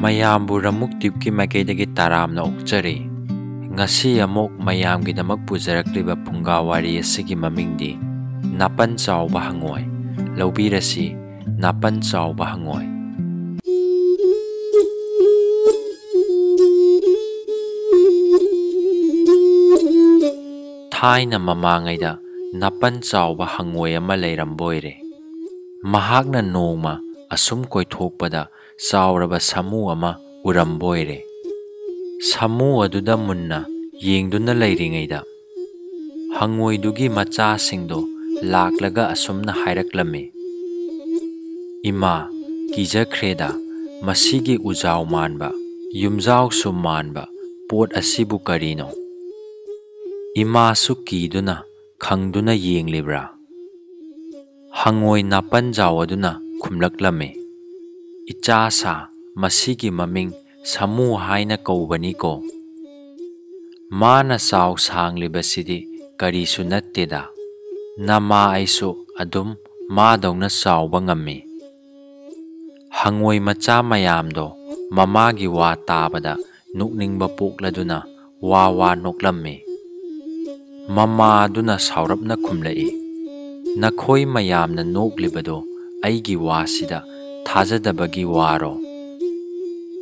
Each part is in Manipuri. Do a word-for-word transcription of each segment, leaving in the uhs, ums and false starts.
ꯃꯌꯥꯝꯕꯨ ꯔꯃꯨꯛ ꯇ꯭ꯌꯨꯕꯀꯤ ꯃꯥꯏꯀꯩꯗꯒꯤ ꯇꯔꯥꯝꯅ ꯑꯣꯛꯆꯔꯤ꯫ ꯉꯁꯤ ꯑꯃꯨꯛ ꯃꯌꯥꯝꯒꯤꯗꯃꯛ ꯄꯨꯖꯔꯛꯂꯤꯕ ꯐꯨꯡꯒꯥ ꯋꯥꯔꯤ ꯑꯁꯤꯒꯤ ꯃꯃꯤꯡꯗꯤ ꯅꯥꯄꯟ ꯆꯥꯎꯕ ꯍꯪꯉꯣꯏ꯫ ꯂꯧꯕꯤꯔꯁꯤ, ꯅꯥꯄꯟ ꯆꯥꯎꯕ ꯍꯪꯉꯣꯏ꯫ ꯊꯥꯏꯅ ꯃꯃꯥꯡꯉꯩꯗ ꯅꯥꯄꯟ ꯆꯥꯎꯕ ꯍꯪꯉꯣꯏ ꯑꯃ ꯂꯩꯔꯝꯕ ꯑꯣꯏꯔꯦ꯫ ꯃꯍꯥꯛꯅ ꯅꯣꯡꯃ ꯑꯁꯨꯝ ꯀꯣꯏꯊꯣꯛꯄꯗ ꯆꯥꯎꯔꯕ ꯁꯥꯃꯨ ꯑꯃ ꯎꯔꯝꯕ ꯑꯣꯏꯔꯦ꯫ ꯁꯥꯃꯨ ꯑꯗꯨꯗ ꯃꯨꯟꯅ ꯌꯦꯡꯗꯨꯅ ꯂꯩꯔꯤꯉꯩꯗ ꯍꯪꯉꯣꯏꯗꯨꯒꯤ ꯃꯆꯥꯁꯤꯡꯗꯣ ꯂꯥꯛꯂꯒ ꯑꯁꯨꯝꯅ ꯍꯥꯏꯔꯛꯂꯝꯃꯤ, "ꯏꯃꯥ, ꯀꯤꯖꯈ꯭ꯔꯦꯗ, ꯃꯁꯤꯒꯤ ꯎꯖꯥꯎ ꯃꯥꯟꯕ, ꯌꯨꯝꯖꯥꯎꯁꯨ ꯃꯥꯟꯕ ꯄꯣꯠ ꯑꯁꯤꯕꯨ ꯀꯔꯤꯅꯣ?" ꯏꯃꯥꯁꯨ ꯀꯤꯗꯨꯅ ꯈꯪꯗꯨꯅ ꯌꯦꯡꯂꯤꯕ꯭ꯔꯥ? ꯍꯪꯉꯣꯏ ꯅꯥꯄꯟꯖꯥꯎ ꯑꯗꯨꯅ ꯈꯨꯝꯂꯛꯂꯝꯃꯤ, "ꯏꯆꯥ ꯁꯥ, ꯃꯁꯤꯒꯤ ꯃꯃꯤꯡ ꯁꯥꯃꯨ ꯍꯥꯏꯅ ꯀꯧꯕꯅꯤꯀꯣ꯫ ꯃꯥꯅ ꯆꯥꯎ ꯁꯥꯡꯂꯤꯕꯁꯤꯗꯤ ꯀꯔꯤꯁꯨ ꯅꯠꯇꯦꯗ꯫ ꯅꯃꯥ ꯑꯩꯁꯨ ꯑꯗꯨꯝ ꯃꯥꯗꯧꯅ ꯆꯥꯎꯕ ꯉꯝꯃꯤ꯫" ꯍꯪꯉꯣꯏ ꯃꯆꯥ ꯃꯌꯥꯝꯗꯣ ꯃꯃꯥꯒꯤ ꯋꯥ ꯇꯥꯕꯗ ꯅꯣꯛꯅꯤꯡꯕ ꯄꯣꯛꯂꯗꯨꯅ ꯋꯥ ꯋꯥ ꯅꯣꯛꯂꯝꯃꯤ꯫ ꯃꯃꯥ ꯑꯗꯨꯅ ꯁꯥꯎꯔꯞꯅ ꯈꯨꯝꯂꯛꯏ, "ꯅꯈꯣꯏ ꯃꯌꯥꯝꯅ ꯅꯣꯛꯂꯤꯕꯗꯣ ꯑꯩꯒꯤ ꯋꯥꯁꯤꯗ ꯊꯥꯖꯗꯕꯒꯤ ꯋꯥꯔꯣ?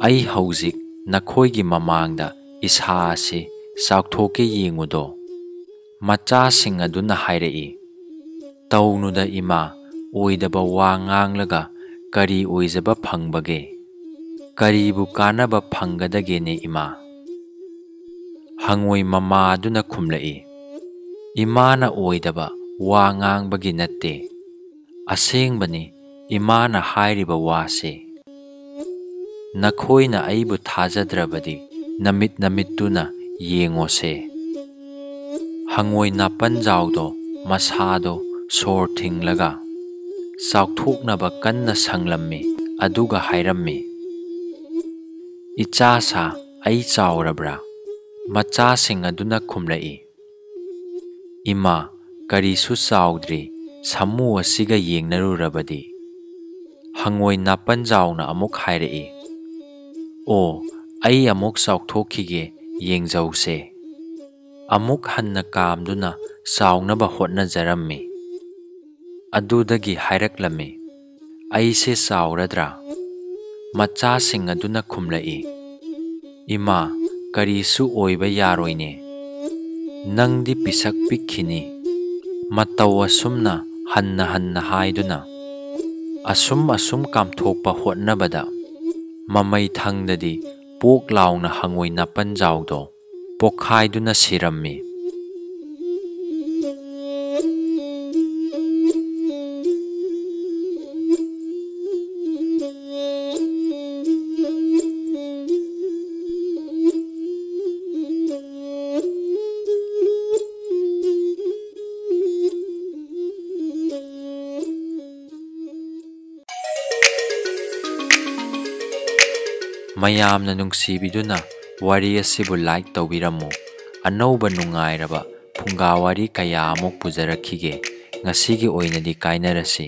ꯑꯩ ꯍꯧꯖꯤꯛ ꯅꯈꯣꯏꯒꯤ ꯃꯃꯥꯡꯗ ꯏꯁꯥ ꯑꯁꯤ ꯆꯥꯎꯊꯣꯛꯀꯦ ꯌꯦꯡꯉꯨꯗꯣ꯫" ꯃꯆꯥꯁꯤꯡ ꯑꯗꯨꯅ ꯍꯥꯏꯔꯛꯏ, "ꯇꯧꯅꯨꯗ ꯏꯃꯥ, ꯑꯣꯏꯗꯕ ꯋꯥ ꯉꯥꯡꯂꯒ ꯀꯔꯤ ꯑꯣꯏꯖꯕ ꯐꯪꯕꯒꯦ? ꯀꯔꯤꯕꯨ ꯀꯥꯟꯅꯕ ꯐꯪꯒꯗꯒꯦꯅꯦ ꯏꯃꯥ?" ꯍꯪꯉꯣꯏ ꯃꯃꯥ ꯑꯗꯨꯅ ꯈꯨꯝꯂꯛꯏ, "ꯏꯃꯥꯅ ꯑꯣꯏꯗꯕ ꯋꯥ ꯉꯥꯡꯕꯒꯤ ꯅꯠꯇꯦ꯫ ꯑꯁꯦꯡꯕꯅꯤ ꯏꯃꯥꯅ ꯍꯥꯏꯔꯤꯕ ꯋꯥꯁꯦ꯫ ꯅꯈꯣꯏꯅ ꯑꯩꯕꯨ ꯊꯥꯖꯗ꯭ꯔꯕꯗꯤ ꯅꯃꯤꯠ ꯅꯃꯤꯠꯇꯨꯅ ꯌꯦꯡꯉꯣꯁꯦ꯫" ꯍꯪꯉꯣꯏ ꯅꯥꯄꯟꯖꯥꯎꯗꯣ ꯃꯁꯥꯗꯣ ꯁꯣꯔ ꯊꯤꯡꯂꯒ ꯆꯥꯎꯊꯣꯛꯅꯕ ꯀꯟꯅ ꯁꯪꯂꯝꯃꯤ, ꯑꯗꯨꯒ ꯍꯥꯏꯔꯝꯃꯤ, "ꯏꯆꯥ ꯁꯥ, ꯑꯩ ꯆꯥꯎꯔꯕ꯭ꯔꯥ?" ꯃꯆꯥꯁꯤꯡ ꯑꯗꯨꯅ ꯈꯨꯝꯂꯛꯏ, "ꯏꯃꯥ, ꯀꯔꯤꯁꯨ ꯆꯥꯎꯗ꯭ꯔꯤ, ꯁꯥꯃꯨ ꯑꯁꯤꯒ ꯌꯦꯡꯅꯔꯨꯔꯕꯗꯤ꯫" ꯍꯪꯉꯣꯏ ꯅꯥꯄꯟꯖꯥꯎꯅ ꯑꯃꯨꯛ ꯍꯥꯏꯔꯛꯏ, "ꯑꯣ, ꯑꯩ ꯑꯃꯨꯛ ꯆꯥꯎꯊꯣꯛꯈꯤꯒꯦ, ꯌꯦꯡꯖꯧꯁꯦ꯫" ꯑꯃꯨꯛ ꯍꯟꯅ ꯀꯥꯝꯗꯨꯅ ꯆꯥꯎꯅꯕ ꯍꯣꯠꯅꯖꯔꯝꯃꯤ꯫ ꯑꯗꯨꯗꯒꯤ ꯍꯥꯏꯔꯛꯂꯝꯃꯤ, "ꯑꯩꯁꯦ ꯆꯥꯎꯔꯗ꯭ꯔꯥ?" ꯃꯆꯥꯁꯤꯡ ꯑꯗꯨꯅ ꯈꯨꯝꯂꯛꯏ, "ꯏꯃꯥ, ꯀꯔꯤꯁꯨ ꯑꯣꯏꯕ ꯌꯥꯔꯣꯏꯅꯦ꯫ ꯅꯪꯗꯤ ꯄꯤꯁꯛ ꯄꯤꯛꯈꯤꯅꯤ꯫" ꯃꯇꯧ ꯑꯁꯨꯝꯅ ꯍꯟꯅ ꯍꯟꯅ ꯍꯥꯏꯗꯨꯅ ꯑꯁꯨꯝ ꯑꯁꯨꯝ ꯀꯥꯝꯊꯣꯛꯄ ꯍꯣꯠꯅꯕꯗ ꯃꯃꯩ ꯊꯪꯗꯗꯤ ꯄꯣꯛ ꯂꯥꯎꯅ ꯍꯪꯉꯣꯏ ꯅꯥꯄꯟꯖꯥꯎꯗꯣ ꯄꯣꯛꯈꯥꯏꯗꯨꯅ ꯁꯤꯔꯝꯃꯤ꯫ ꯃꯌꯥꯝꯅ ꯅꯨꯡꯁꯤꯕꯤꯗꯨꯅ ꯋꯥꯔꯤ ꯑꯁꯤꯕꯨ like ꯇꯧꯕꯤꯔꯝꯃꯨ꯫ ꯑꯅꯧꯕ ꯅꯨꯡꯉꯥꯏꯔꯕ ꯐꯨꯡꯒꯥ ꯋꯥꯔꯤ ꯀꯌꯥ ꯑꯃꯨꯛ ꯄꯨꯖꯔꯛꯈꯤꯒꯦ꯫ ꯉꯁꯤꯒꯤ ꯑꯣꯏꯅꯗꯤ ꯀꯥꯏꯅꯔꯁꯤ꯫